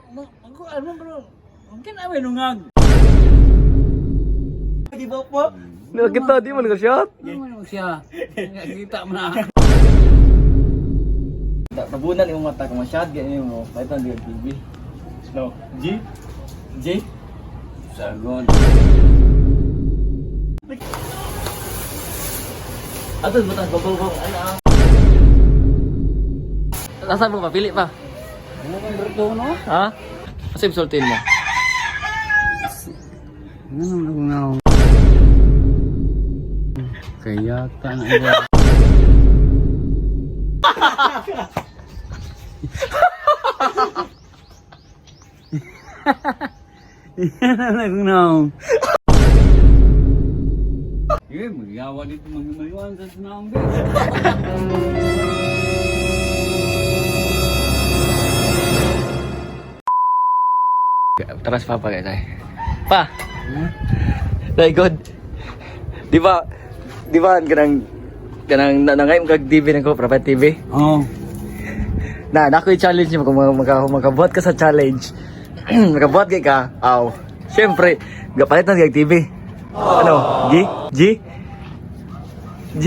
Ano bro? Mungkin awe nungag. Di ba po? Nakita, di man ka shot. Ano man siya? Kita mo na. Tabunan imong mata kung ma-shot ganyan mo. Palitan di TV. No. G? G? Sagon. Ato butas babaw ba ano ah. Asa mo pa pili pa? Ano kang berto no? Ha? Asa yung sultin mo? Ano nang nga? Kaya ta na iba. Yan ang naong. Eh, magyawa dito maghimayuan sa naong. Taras pa pa guys ay. Pa. Very good. Di ba? Di ba kanang kanang nangayom kag TV nang ko private TV? Oh. Na, na ako yung challenge mo kung makabuhat ka sa challenge. Makabuhat kay ka. Aw. Siyempre, gapalit na kag TV. Ano? G? G? G?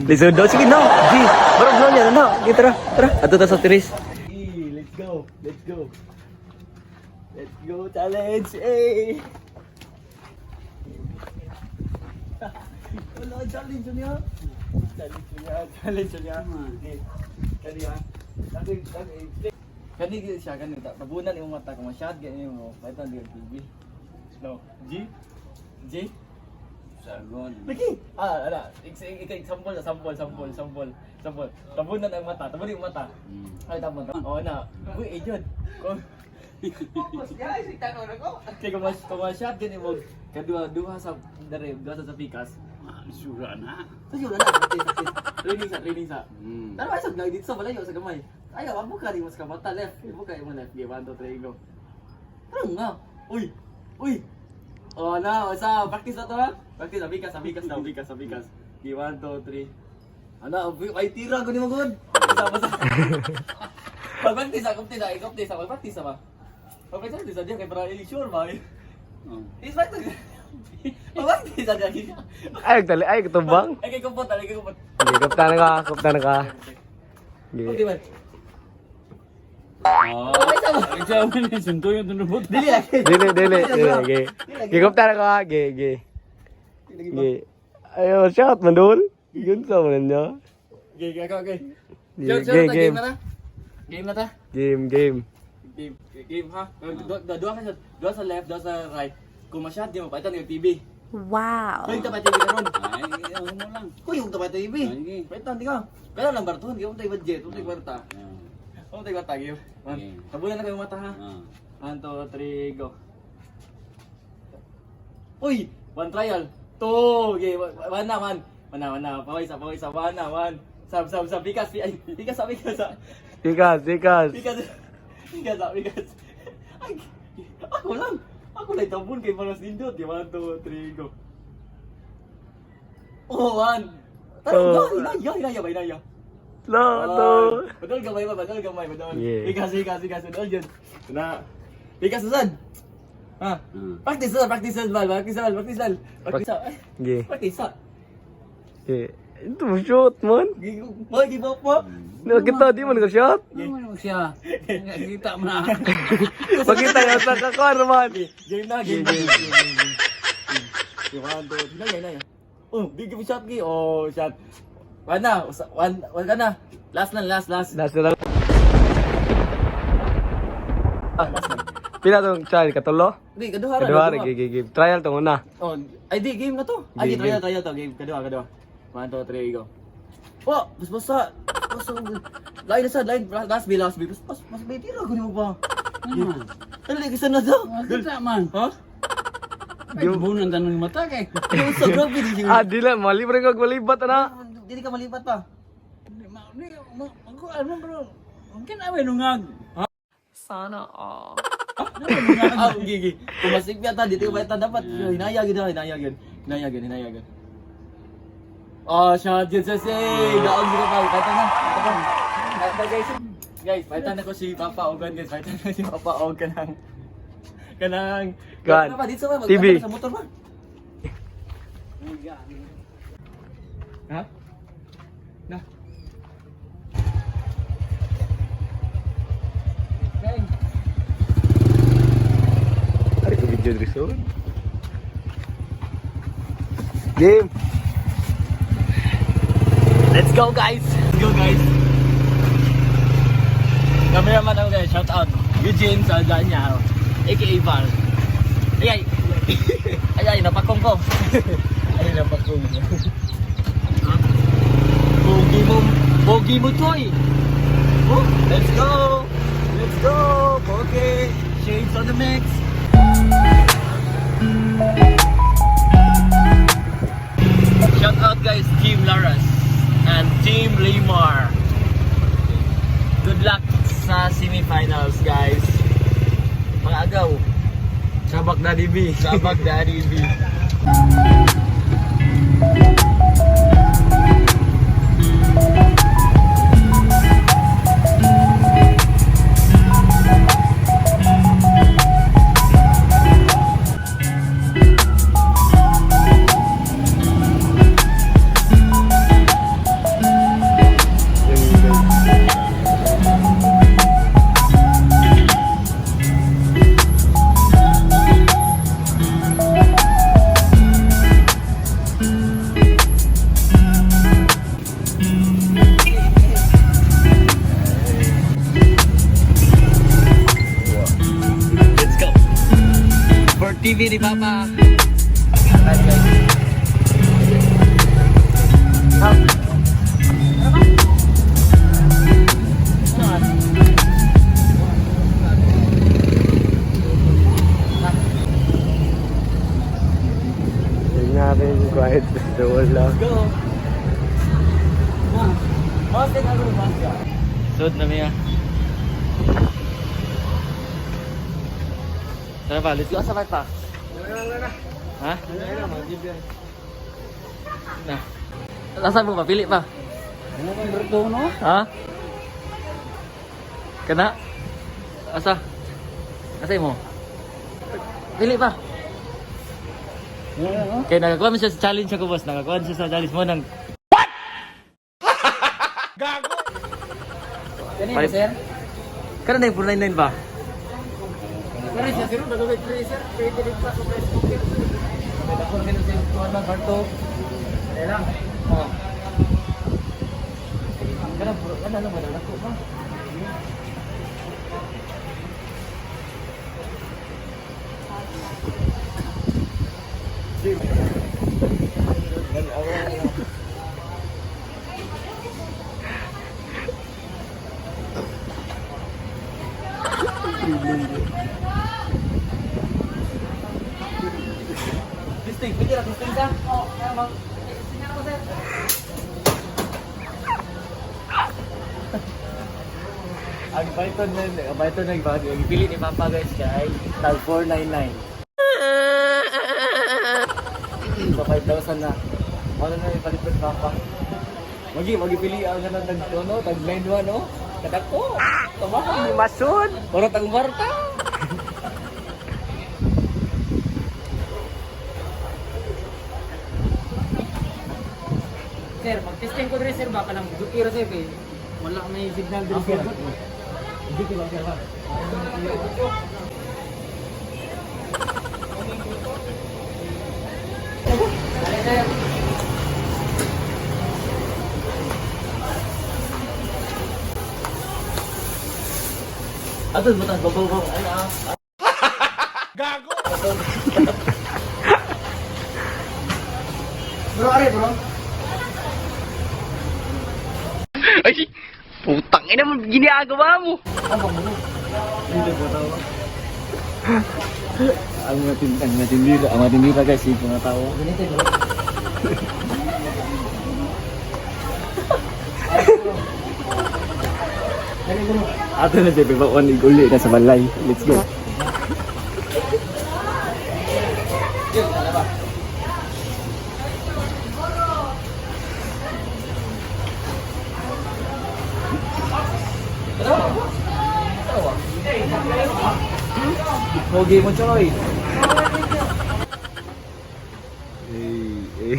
Lisod daw. Sige, no. G. Barang no niya, no. Sige, tara. Tara. Ato ta sa tiris. Let's go. Let's go. Let's go challenge. Hey. Wala, challenge niya. Challenge niya. Challenge niya. Okay. Kani ha. Kani kani kani siya kani tabunan imong mata kung ma-shot ganyan mo. Palitan di TV. No. G? G? Sagon. Lagi. Ah, ala. Example, sample, sample, sample, sample. Tabunan ang mata, tabunan yung mata. Ay, tama. Oo na. Uy, eh, yun. Kung Kaya kung ma-shot din mo, kadua-duha sa dere, duha sa pikas. Sura na. Tapos yun, ala, practice, practice. Training sa, training sa. Hmm. Pero ay, sa dito sa balayo, sa gamay. Ayaw, amo ka rin mas ka mata, left. Amo ka mo left. Okay, 1, 2, 3, go. Ano nga? Uy! Uy! Oh na, sa practice na to ha? Practice, abikas, abikas na, abikas, abikas. Okay, 1, 2, 3. Ano, ay tira ko ni mo good. Basta, basta. Pag-practice, ah, practice, ah, practice, ah, pag-practice ah ba? Pag-practice, ah, diyan kay para sure ba? Oh. Is practice. Pag-practice, ah, diyan. Ay, tali, ay, katumbang. Ay, kay kumpot, ay, kay kumpot. Sige, kapta na ka, kapta na ka. Okay, Sige. man. Oh. Okay, sama. Ikaw man yung sunto yung tunubot. Dili lagi. Dili, dili, dili, sige. Sige, kapta na ka, sige, sige. Sige. Ayo, shot man dul. Yun sa man niya. Okay, okay, okay. Sige, Sure, sure, game, ta, game. game na ta. Game na ta. Game, game. Game, game ha. Dua ka sa dua sa left, dua sa right. Kung ma-shot di mo palitan yung TV. Wow. Kuy, tapay TV karon. Ay, ano mo lang. Kuy, yung tapay TV. Ay, Palitan di ka. Pero lang bartuhan, di tayo budget, tayo kwarta. Ah. Tayo kwarta, game. One. Okay. Tabunan na kayo mata ha. Ah. 1, 2, 3, go. Uy! One trial. Two! Okay, one na, one. One na, one na. Paway sa, paway sa. One na, one. Sab, sab, sab. Bikas, ay, bikas, bikas, Sikas, sikas. bikas. Bikas, bikas. Ay, ako lang. Ako lang tabon kay Manos Nindot. 1, 2, 3, go. Oh, one. Tara, Two. go. Inaya, inaya ba, inaya. Lo, to. Badol gamay ba, badol gamay, badol. Yeah. Bikas, bikas, bikas, badol yun. Na. Bikas, Susan. Ha? Hmm. Practice, Susan, practice, Susan, Val, practice, Val, practice, Val. Practice, ay, Sige. practice, sa. Sige. Ito mo shot man. Boy, di ba po? Nakita, di man ka shot. Ano man siya? Kita mo na. Pakita ka sa kakor man. Game na, game na. Game, game, game. Game, 1, 2, 3, inaya, inaya. Oh, big give shot, gi. Oh, shot. One na, one, one ka na. Last na, last, last. Nasa lang. Ah, last na. Pila tong child katulo? Di, kaduha ra, Kaduha, kaduha. sige, sige. Trial tong una. Oh, ay di, game na to. Ay, di, Game, trial, trial to. Game, kaduha, kaduha. 1, 2, 3, go. Oh, bas basta. Basta. Line na sa, line. Last B, last B. Bas, bas, mas may tira. Kunin mo pa. Ano man? Dali, gusto na to. Kita man. Ha? Ay, bunan tanong mata kay. Ano sa grabe di siya. Ah, di lang. Mali pa rin kag malibat, ana. Dili ka malipat pa. Ano bro? Mungkin awe nungag. Sana all. Ah, gigi. Kung masigbi ata, dito ka ba dapat. Hinaya gid, hinaya gid. Hinaya gid, hinaya gid. Oh, shot yun sa say. Daog sila pa. Kata na. Kata na. Kata guys. Guys, palitan ako si Papa Ogan, guys. Palitan ako si Papa Og kanang kanang Kan. Papa, dito ba? TV. Sa motor ba? Ha? Na. Gang. Ari ko video diri so. Game. Let's go, guys! Let's go, guys! Cameraman ako, guys, shout out Eugene Saldana, aka Val. Ay ay! Ay ay, napakong ko! Ay, napakong. Pogi mo, pogi mo, Troy! Oh, let's go! Let's go! Pogi! Shades on the mix! Shout out, guys, Team Laras and Team Lamar. Good luck sa semifinals, guys. Mga agaw. Sabak Daddy B. Sabag Daddy B. Let's go. For TV ni Papa. Alright, guys. Tingnan natin quiet the world lang. Let's go. Sud na miya. Tara pa, let's go sa pa. Ha? Na. Nasa mo pa, pili pa. Ano kang berto no? Ha? Kana? Asa? Asa mo? Pili pa. Ano? Kaya nakakuha mo siya sa challenge ako, boss. Nakakuha siya sa challenge mo ng... What? Gago! Kani sir? Kana na yung 499 ba? Kani siya sir, bago kay sir, kay dili pa ko press cooker. Ako rin sa kuan man barto. Kaya lang. Oh. Kana bro, kana lang wala ko pa. Testing, pwede ra testing ka? Oh, kaya mag testing ako, sir. Ang Python na, ang Python na iba, ang pili ni Papa, guys, kay tag 499. So 5,000 na. Ano na yung palit ni Papa? Magi, magipili ang ano tag ano, tag 91 no? Kadako. Tama Masud. Para tag Marta. Sir, mag-testing ko diri sir baka nang dukira sir kay wala may signal diri sir. Hindi ko lang sir ba? Ato, butas, babaw, babaw. Ano ah? Bro, are bro. Ay, putang ina mo ginagawa mo. Hindi ko tawa. Ang matindi, ang matindi pa, guys, yung mga tao. Ganito bro. Ato na siya, pero iguli na sa balay. Let's go. Tanawa. Tanawa. Pogi mo, Choy. Eh, eh.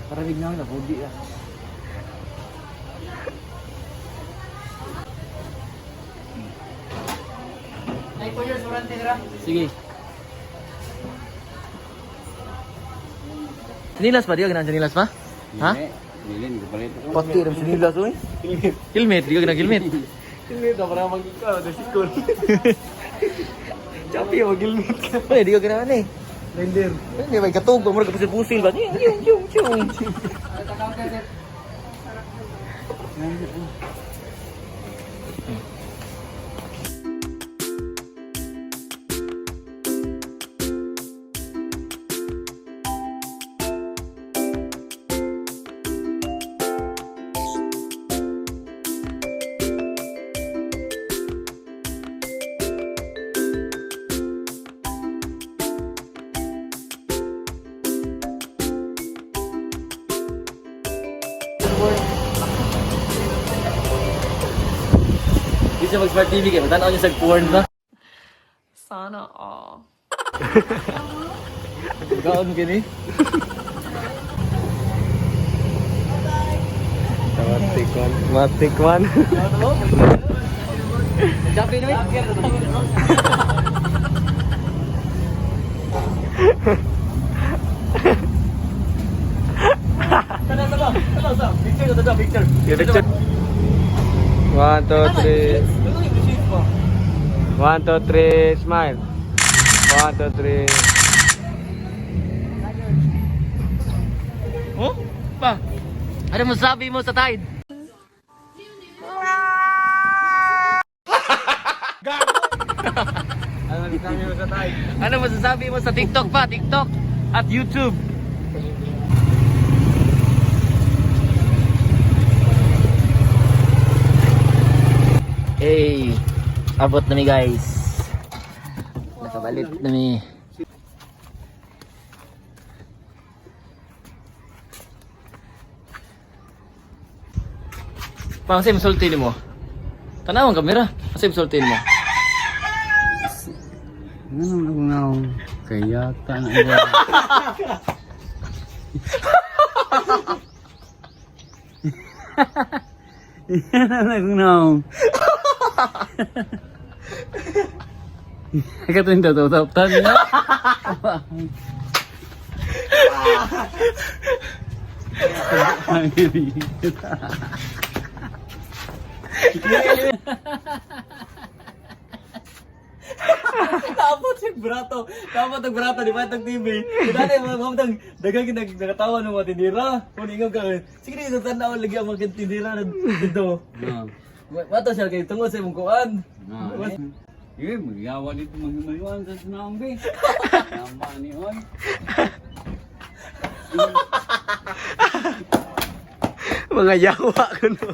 Para bigla na, pogi ah. Ay, 2 years warranty ra. Sige. Sinilas pa, di ka ganahan sinilas pa? Ha? Dili, hindi ko palit. Pati rin sinilas, uy. Helmet, di ka ganahan helmet. Helmet na para mag-ikaw sa school. Chapi mag-helmet ka. Uy, di ka ganahan eh. Render. Hindi, may katog ba? Mura ka pusil-pusil ba? Yung, yung, yung, yung. Di siya mag-smart TV kayo. Magtanaw niya sa porn ba? Sana all. Gaon gini. Matik man. Matik man. Chapi na Tana, tana, tana, tana. Picture, tana, picture. Picture. 1, 2, 3. 1, 2, 3, smile. 1, 2, 3. Oh? Pa? Ano masabi mo sa Tide? Ano masasabi mo sa tayo? Ano masasabi mo sa TikTok pa? TikTok at YouTube. Hey, abot na mi guys. Nakabalik na mi. Pa, kasi masulti mo. Tanaw ang kamera. Kasi masulti mo. Ano nang Kaya ta na iba. Ano nang Katong tatawtawtan niya. Tapos si brato, tapos ang brato di ba itong TV. Dati mga kamtang daghang nag nakatawa ng mga tindira. Kung ingon ka, sige sa tanaw lagi ang mga tindira na dito. Mato siya kay tungod sa imong kuan. Eh, magyawa dito maghimayuan sa sinaong be. Tama ni oy. Mga yawa ko no.